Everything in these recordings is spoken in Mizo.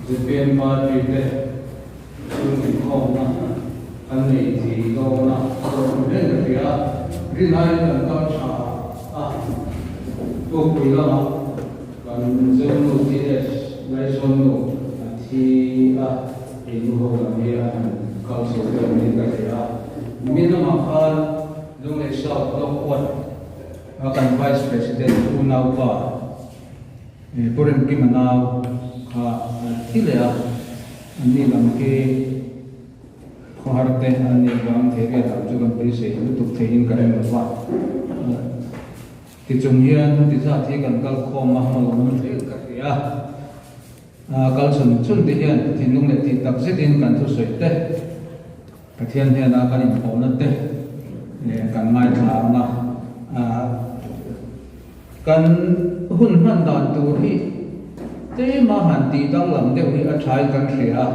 Zpm party te chhung inkhawmna an nei thei dawn a, zawhna hle ka hria a, rin aiin kan kal tha a, Tukpui lamah kan Zonu TS Laizawnnu a thi a, hei nu ho lam hi a han kal chho vel niin ka hria a, nimin lamah khan Lunglei South Block 1 a kan Vice President unaupa, Pu Remkima nau kha a thi leh a, anni lam khi khawhar te an nih vang thei riat ang chu kan beisei lutuk theiin ka ring lo va. Tichung hian ti zat hi kan kal khawm a, hmalawm hle ka hria. Kal chhun chhun te hian thinlung leh tih tak zetin kan thusawi te, Pathian hnena kan inpawhna te kan ngaithla ang a, kan hun hman dan tur hi tlema han tih danglam deuh hi a thain kan hria a,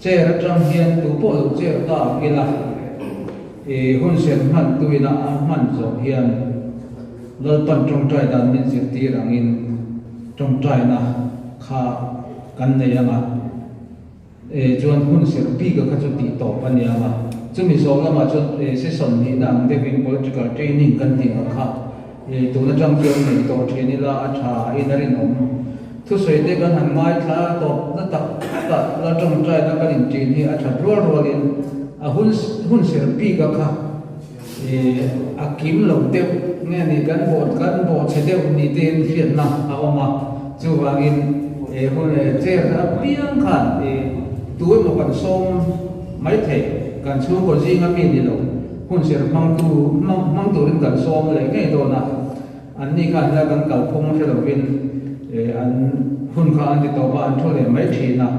chair atang hian tu pawh lo chair ta ang ila, i hun sem hman tuina a hman zawh hian Lalpan tawngtai dan min zirtir angin tawngtaina kha kan nei ang a. E chuan hun serh bik a kha chu tih tawp a nia a, chumi zawh lamah chuan e session nihna ang deuhin political training kan tih ang kha e tun atang chuan nei tawh thin ila a tha in a rinawm. Thusawi te kan han ngaithla tawp na tak tak la tawngtaina kan inṭin hi a that rual rualin a hun hun serh bik a kha e a kim lo deuh nge ni kan bawh kan bawh chhe deuh ni tein hriatna a awm a, chuvangin e hun e chair apiang khan e tu emaw kan sawm mai thei kan chhungkaw zinga mi ni lo hun serh hmangtu hmang hmang turin kan sawm leh ngei dawn a, anni khan ila kan kalphung hre lovin e an hun kha an ti tawp a an thu leh mai thin a.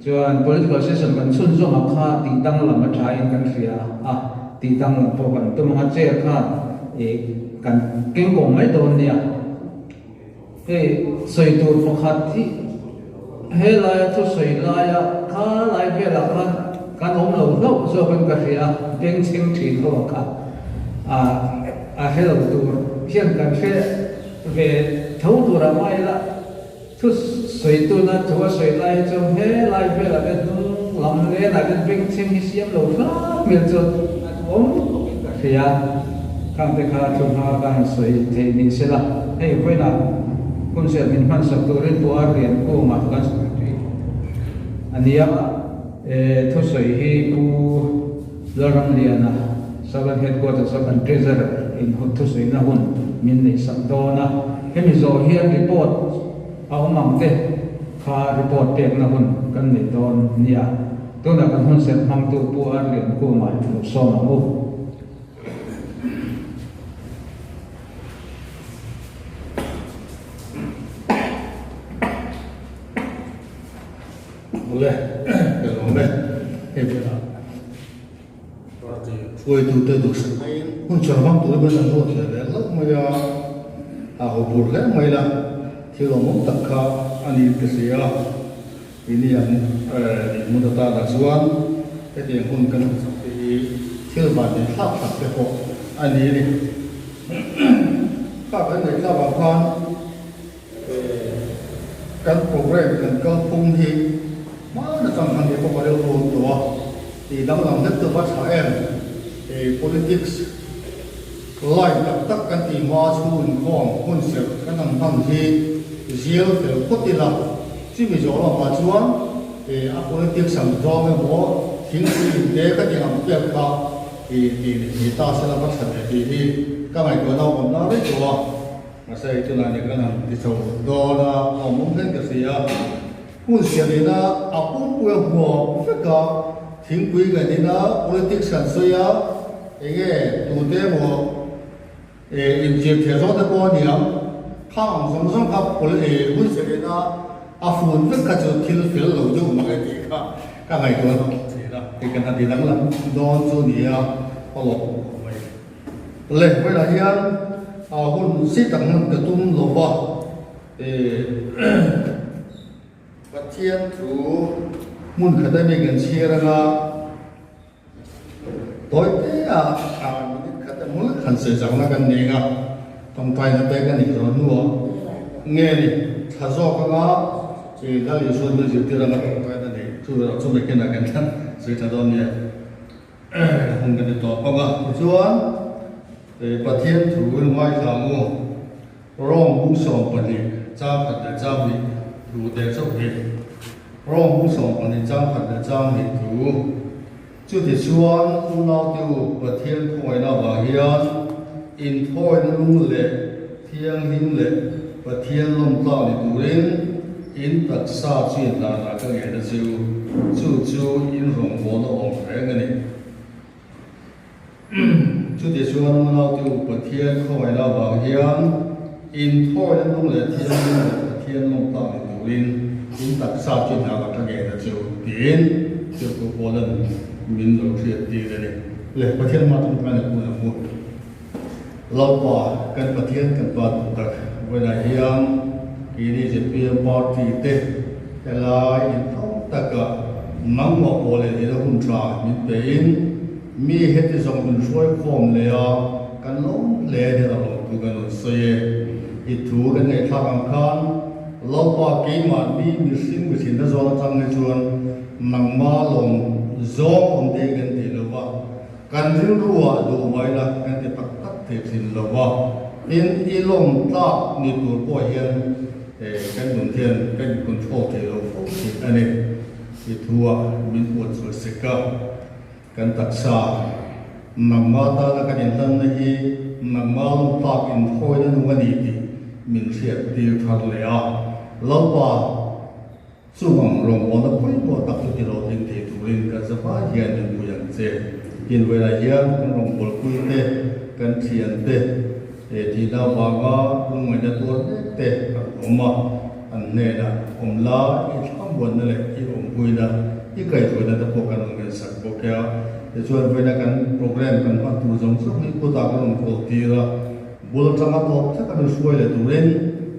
Chuan political session kan chhunzawm ah kha tih danglam a tha in kan hria a, tih danglam pawh kan tum ang a, chair khan ih kan keng kawm mai dawn nia. Hei sawi tur pakhat hi helaia thusawi laia kha lai velah khan kan awm lo hlauh zawk in ka hria a, bengchheng thin ho ah kha a hre lo tur hian kan hre ve tho tur ah mai ila. Thu sawi tuna thu a sawi lai hi chuan he lai velah te hnung lam lenah te bengchheng hi siam lo hlak hmel chuan a duhawm khawpin ka hria. Khang te kha thu hma ka han sawi theih ni se la, hei vawiinah hun hriat min hmansak turin Pu Ar Liankunga kan secretary a nia. Thu sawi hi Pu Lalramliana Southern Headquarters a kan Treasurer in thusawiina hun min neihsak dawn a, hemi zawh hian report a awm ang te kha report pekna hun kan nei dawn nia. Tunah kan hun serh hmangtu Pu Ar Liankunga lo sawm ang u. Awle, ka lawm e. Hei bulah party hruaitute duhsak aiin hun chhar hmang tur hian an ruat leh leh hlauh mai a, a ho bur hle mai la, thil awmawm tak kha a ni ka hria a, ini ang dinhmun atana chuan hetiang hun kan hmu chak te hi thil vanneih thlak thlak te pawh a ni a ni. Kha kan neih thlak ang khan. Kan program kan kalphung hi hmana chang han ni pawh ka rilru awm tawh a, tih danglam hlek chu va tha em? Politics line tak tak kan tih hma chhung inkhawm hun serh kan han hman hi zial fel phawt ila, chumi zawh lamah chuan a politics ang zawng emaw thingpui inte ka tih ang vel kha tih ni ta sela va tha ve tih hi ka ngaihtuahna awm na rei tawh a. Mahse hei tunah nih kan han ti chho dawn a, a awm awm hle ka hria. Hun siamina a pumpui a hmuam vek a, thingpui kan in a, politics kan sawi a, enge tute emaw inzir thei zawk te pawh a ni ang, khang ang zawng zawng kha hun siamina a fun vek kha chu thil fel lo deuh mak e tih kha ka ngaihtuah a thin a, hei kan han ti danglam dawn chu ni a, a lawm khawp mai. Le, vawilah hian a hun si tak hman ka tum lo va, Pathian thu hmun khat ami kan chhiar anga tawi te a minute khat emaw lek han sawi chakna kan nei anga tawngtaina te kan inzawh hnuah nge ni thla zawk anga. I Lal Isuan min zirtir anga tawngtaina neih chu erawh chu nakinah kan thlang sawi tha dawn nia. Hun kan ti tawp ang a. Tichuan, Pathian thu in ngaithla ang u. Rom bung 12 chang khat leh chang hnih thu te chauh hi. Rom bung 12 chang khat leh chang hnih thu. Chutichuan, unaute u, Pathian khawngaihna avang hian inthawina lung leh thianghlim leh Pathian lawmtlak ni turin in taksa chu inhlanah ka ngen a che u, chu chu in rawngbawlna awm reng a ni. Chutichuan, unaute u, Pathian khawngaihna avang hian inthawina lung leh thianghlim leh Pathian lawmtlak ni turin in taksa chu inhlanah ka ngen a che u, tiin Tirhkoh Paula'n min lo hriattir a ni. Le, Pathian hma tum khan i kun ang u. Lalpa, kan Pathian kan Pa duh tak, vawiinah hian keini zpm party te helai intlawm taka nangmah pawh leh nihna hun tha min pein mi heti zawng min hruai khawm leh a, kan lawm hle nen a lawmtu kan rawn sawi e. I thu kan ngaihthlak ang khan Lalpa keimahni mihring mihrinna zawn atang hi chuan nangmah lawm zawng awm te hi kan ti lo va. Kan rilruah duh mai la kan ti tak tak thei thin lo va, tin i lawm tlak ni tur pawh hian kan nun hian kan in control thei lo fo thin a ni. I thuah min puan chhuah sek a, kan taksa nangma tana kan inhlanna hi nangma lawm tlak inthawina nung a ni tih min hriat tir thar leh a. Lalpa. Chuvang rawngbawlna pawimawh tak chu ti hlawhtling thei turin kan zavai hian min pui ang che. Invawilah hian kan rawngbawlpui te, kan thian te, he thihna avanga lungngaihna tuar mek te an awm a, an hnenah awm la i thlamuanna leh i awmpuina, i kaihhruaina te pawh kan rawn ngaihsak bawk e a. Tichuan vawiina kan program kan hman tur zawng zawng hi kutah kan rawn kawl tir a, bul atanga tawp thaka min hruai leh turin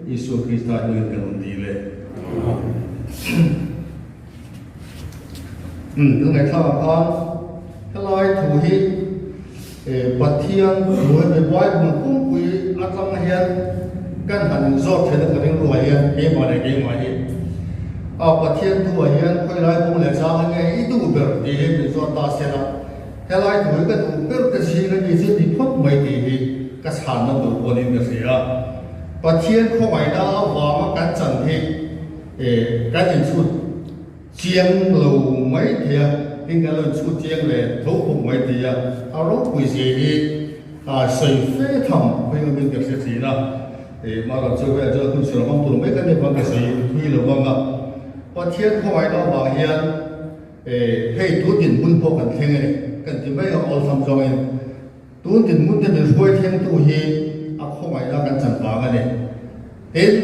Isua Krista hmingin kan rawn dil e. Umm kan ngaihthlak ang khan helai thu hi Pathian thu hemi Bible pumpui atang hian kan han inzawt thin a ka rilruah hian keimah leh keimah hi a Pathian thuah hian khawilai bung leh chang hi nge i duh ber tih hi min zawt ta se la helai thu hi ka duh ber te zing a ni chu ni phawt mai tih hi ka chhanna tur pawhin ka hria. Pathian khawngaihna avanga kan chan hi kan inchhut chiang lo mai thei a, tin kan lo inchhut chiang leh tho bawk mai thei a, a ropui zia hi sawi fe tham phei awmin ka hre thin a, mahla chu hei chuan hun sawi hmang tur mai kan ni vang ka sawi thui lo vang a, Pathian khawngaihna avang hian hei tun dinhmun pawh kan thleng a ni kan ti mai a, awlsam zawngin. Tun dinhmun te min hruai thlengtu hi a khawngaihna kan chan vang a ni. Tin,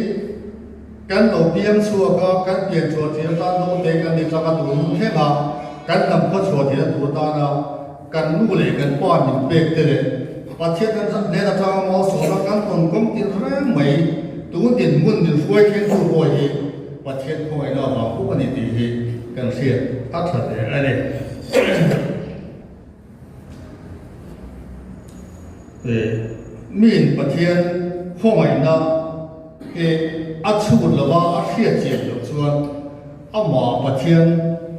kan lo piang chhuak a, kan pian chhuah thin atan naute kan ni tlang a tur hun thleng a, kan dam khaw chhuah thin a tur atana kan nu leh kan pa min pek te leh Pathian kan hnen atanga malsawmna kan tawn kawng tin reng mai tun dinhmun min hruai thlengtu pawh hi Pathian khawngaihna vang bawk a ni tih hi kan hriat a tha hle a ni. Miin Pathian khawngaihna hi a chhut lova a hriat chian loh chuan amah Pathian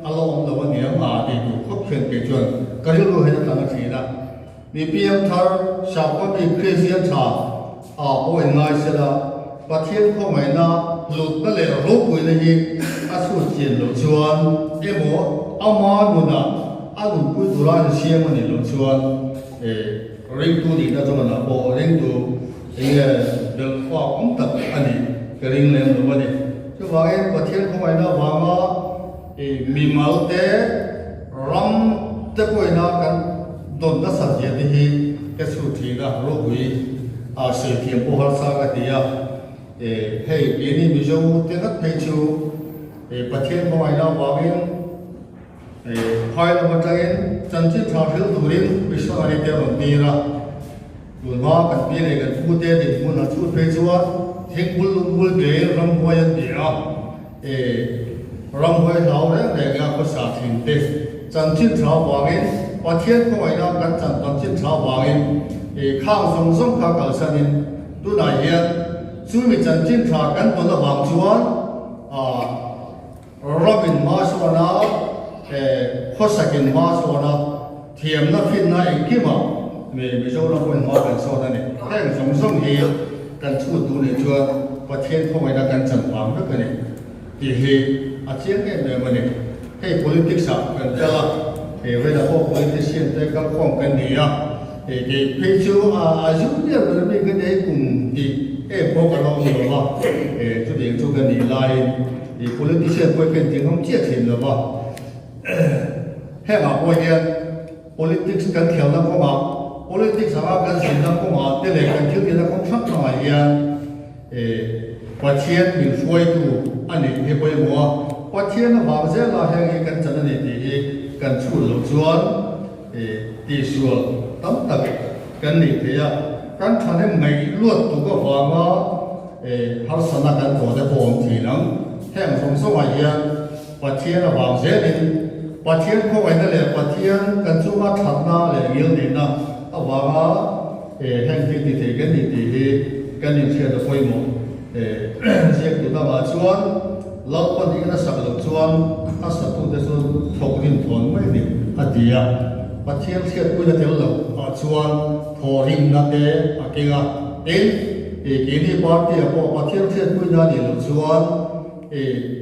a la awm lo a ni ang a tih duh khawp hian kei chuan ka rilru hian a tlang a thin a. Mi piangthar sakhaw mi Kristian tha ah pawh in ngai sela Pathian khawngaihna hlutna leh ropuina hi a chhut chian loh chuan emaw ama nunah a nunpui tura an siam a nih loh chuan ringtu nihna zawnah pawh ringtu enge belhfak awm tak a nih ka ring lem lo a ni. Chuvangin Pathian khawngaihna avanga mimal te ram te pawhina kan dawn nasat zia te hi ka chhut thin a, ropui a sawi thiam pawh harsa ka ti a, hei keini Mizo te ngat phei chu Pathian khawngaihna avangin Phai lam atangin chanchin tha hril turin missionary te a rawn tir a, tunhma kan pi leh kan pu te dinhmun a chhut phei chuan thingpul lungbul bein ramhuai an ti a, ramhuai hlau reng reng a khawsa thin te chanchin tha vangin Pathian khawngaihna kan chan chanchin tha vangin khang zawng zawng kha kalsanin tunah hian chumi chanchin tha kan tawn avang chuan. Ramin hma sawn a, khawsakin hma sawn a, thiamna finna engkimah Mizoram pawhin hma kan sawn a ni. Heng zawng zawng hi kan chhut duh nih chuan Pathian khawngaihna kan chan vang vek a ni tih hi a chiang em em a ni. Hei politics ah kan kal a, hei velah pawh politician te kalkhawm kan ni a, hei kei phei chu a junior ber mi ka ni hei kum tih em pawh ka la awm lo va, chutiang chu ka nih laiin politician pawh hi ka inti ngam chiah thin lo va. Hengah pawh hian politics kan thiamna kawngah, politics anga kan zinna kawngah te leh kan thil tihna kawng hrang hrangah hian, Pathian min hruaitu a nih hi pawimawh a, Pathian avang zela heng hi kan chan a ni tih hi kan chhut loh chuan tihsual tam tak kan nih thei a, kan thahnem ngaih luat tuk avanga harsatna kan tawh te pawh awm thin ang. Heng zawng zawngah hian Pathian avang zelin Pathian khawngaihna leh Pathian kan chunga thatna leh ngilneihna avanga Heng thil ti thei kan ni tih hi kan inhriat a pawimawh. Ziaktu dangah chuan Lalpan in a sak loh chuan a satute chu thawk rim thawn mai ni a ti a. Pathian hriatpuina tel loh ah chuan thaw rimna te a keng a. Tin, keini party ah pawh Pathian hriatpuina a nih loh chuan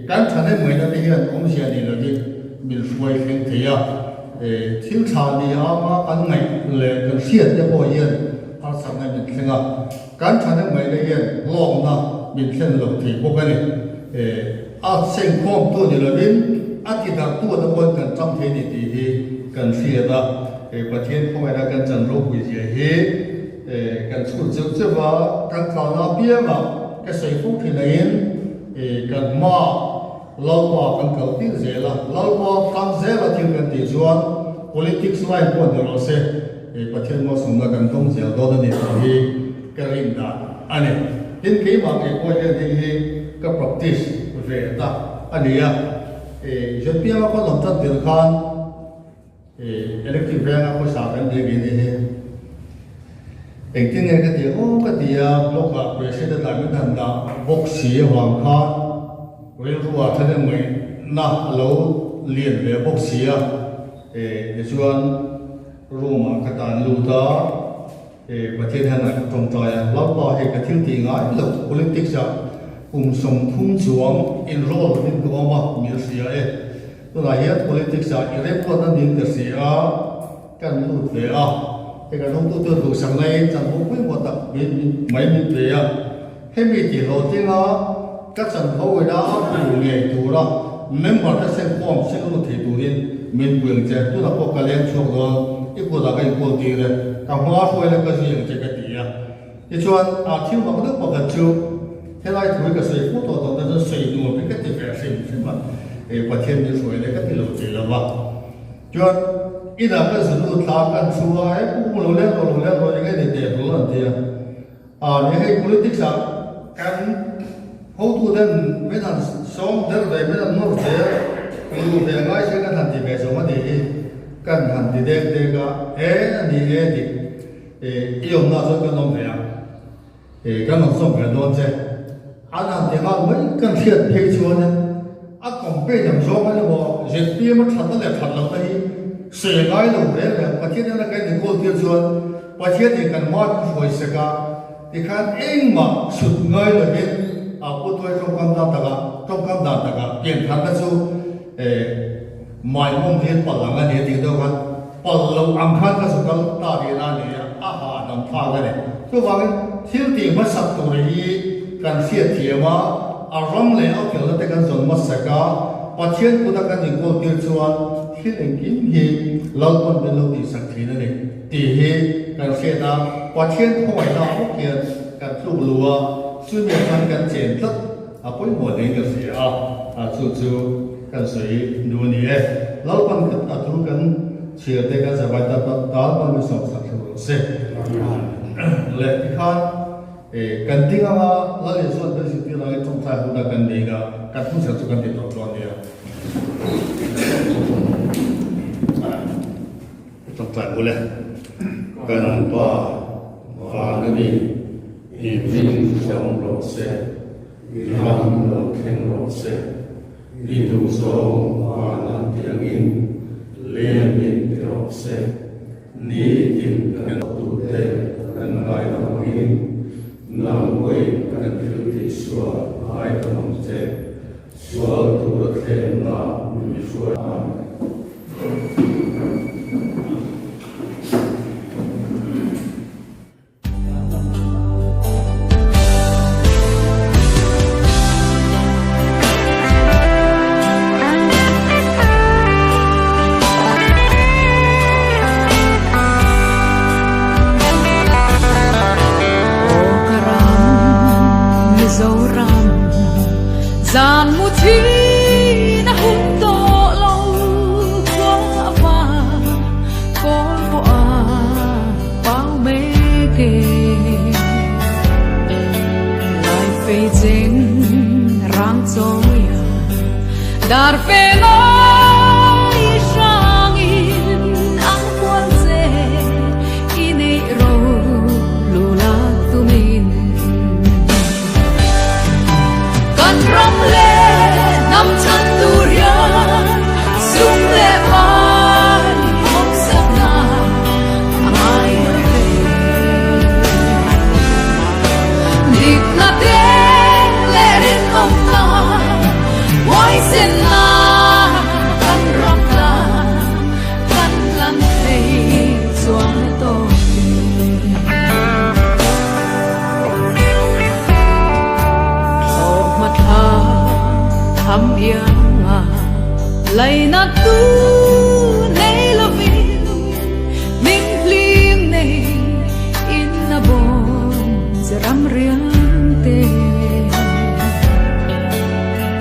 kan thahnem ngaihna te hian awmzia nei lovin min hruai thleng thei a. Thil tha ni anga kan ngaih leh kan hriat te pawh hian harsatna min thleng a, kan thahnem ngaihna hian hlawkna min thlen lo thei bawk a ni. A sengkhawmtu ni lovin a tidarhtu te pawhin kan chang thei a ni tih hi kan hriat a, Pathian khawngaihna kan chan ropui zia hi kan chhut zeuh zeuh a, kan tlana apiangah ka sawi fo thin angin kan hmaah Lalpa kan kal tir zel a, Lalpa tlang zel a thil kan tih chuan politics line pawh ni rawh se, Pathian malsawmna kan dawng zel dawn a ni tih hi ka rin dan a ni. Tin, keimah ngei pawh hian hei hi ka practice ve ta a ni a, ZPM a khawn awm tan tir khan, Electric venga khawsa kan biak in hi engtin nge ka ti aw ka ti a, block ah president ah min han dah bawk si avang khan rilru ah thahnem ngaihna a lo lian ve bawk si a, tichuan room ah ka tan lut a, Pathian hian a ka tawngtai a, Lalpa hei ka thil tih ngai loh politics ah kum 30 chuang enroll lovin ka awm a, min hria e. Tunah hian politics ah i remruatna nin ka hria a, kan lut ve a, hei kan hotute duhsak naiin chanvo pawimawh tak min mai min pe a, hemi tih hlawhtlinga ka chanvo ina a phu ngei tura member te sengkhawm seng lut thei turin min pui ang che, tunah pawh ka leng chhuak dawn, i kutah ka inkawl tir e, ka hma hruai la ka zui ang che ka ti a. Tichuan, a thil mak deuh pakhat chu helai thu hi ka sawi fo tawh tawh te chuan sawi nuam hi ka ti ve hrim hrim a, Pathian min hruai leh ka ti lo thei lo va. Chuan, inah ka zu lut thla kan chhu a, he pu pu lo leng rawh lo leng rawh eng nge ni teh hlul an ti a. A ni hei politics ah kan hotuten min han sawm der ve min han nawr ve lu ve ngai se kan han ti ve zawng a ni hi kan han ti dek dek a, e a ni e dik. I awmna chuan kan awm ve a, kan rawn sawm ve dawn che. An han ti nghal mai kan hriat phei chuanin a campaign ang zawng a ni maw, zpm a thatna leh that lohna hi sawi ngai lo reng reng. Pathian hian a kan inkawl tir chuan Pathian in kan hma min hruai sek a, tikhan engmah sut ngai lovin a pu tuai tawngkam dan takah tawngkam dan takah piantharna chu Maimawm hian pal ang a ni a tih deuh khan pal lo ang khan ka zu kal ta tihna a ni a, a hahdam thlak a ni. Chuvangin thil tih hmasak tur hi kan hriat thiam a, a ram leh a felna te kan zawn hmasak a, Pathian kuta kan inkawl tir chuan thil engkim hi Lalpan min lo tihsak thin a ni tih hi kan hriat a, Pathian khawngaihna bawk hian kan tluk lu a, chumi atang kan chen tlat. A pawimawh hle ka hria a, a chu chu kan sawi duh a ni e. Lalpan khat a thu kan chhiar te kan zavai ta ta tal pawn min sawm sak theuh rawh se. Le tikhan kan ding anga Lal Isua'n kan zirtir angin tawngtai huna kan ning a, kan thuchher chu kan ti tawh tawh a nia. Tawngtai bul e. Kan Pa van a ni, i hming thiam rawh se, i ram lo thleng rawh se. I duhzawng van an ti angin lem in ti rawh se. Nitin kan tute kan ngai lo angin nang pawhin kan thil tihsual ngai ta ang che. Sual tura thlenna min hruai ang. Aw ka ram Mizoram zan mu thin a hun tawh lo khua a var kawl pawh a pau mek e Lai fei cheng rang chawi a dar fe ngawi hrangin ang kual che i neih ro lu lak tumin. Kan ram leh hnam chhan tur hian sum leh pai hawksakna a ngai lo ve. Dikna te leh rinawmna huaisenna kan ram tan kan lan thei chuan a tawk e. Thlawhhma thla tham ianga laina tu nei lovin min hlim nei in a bawm che ram riang te.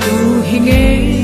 Tu hi nge?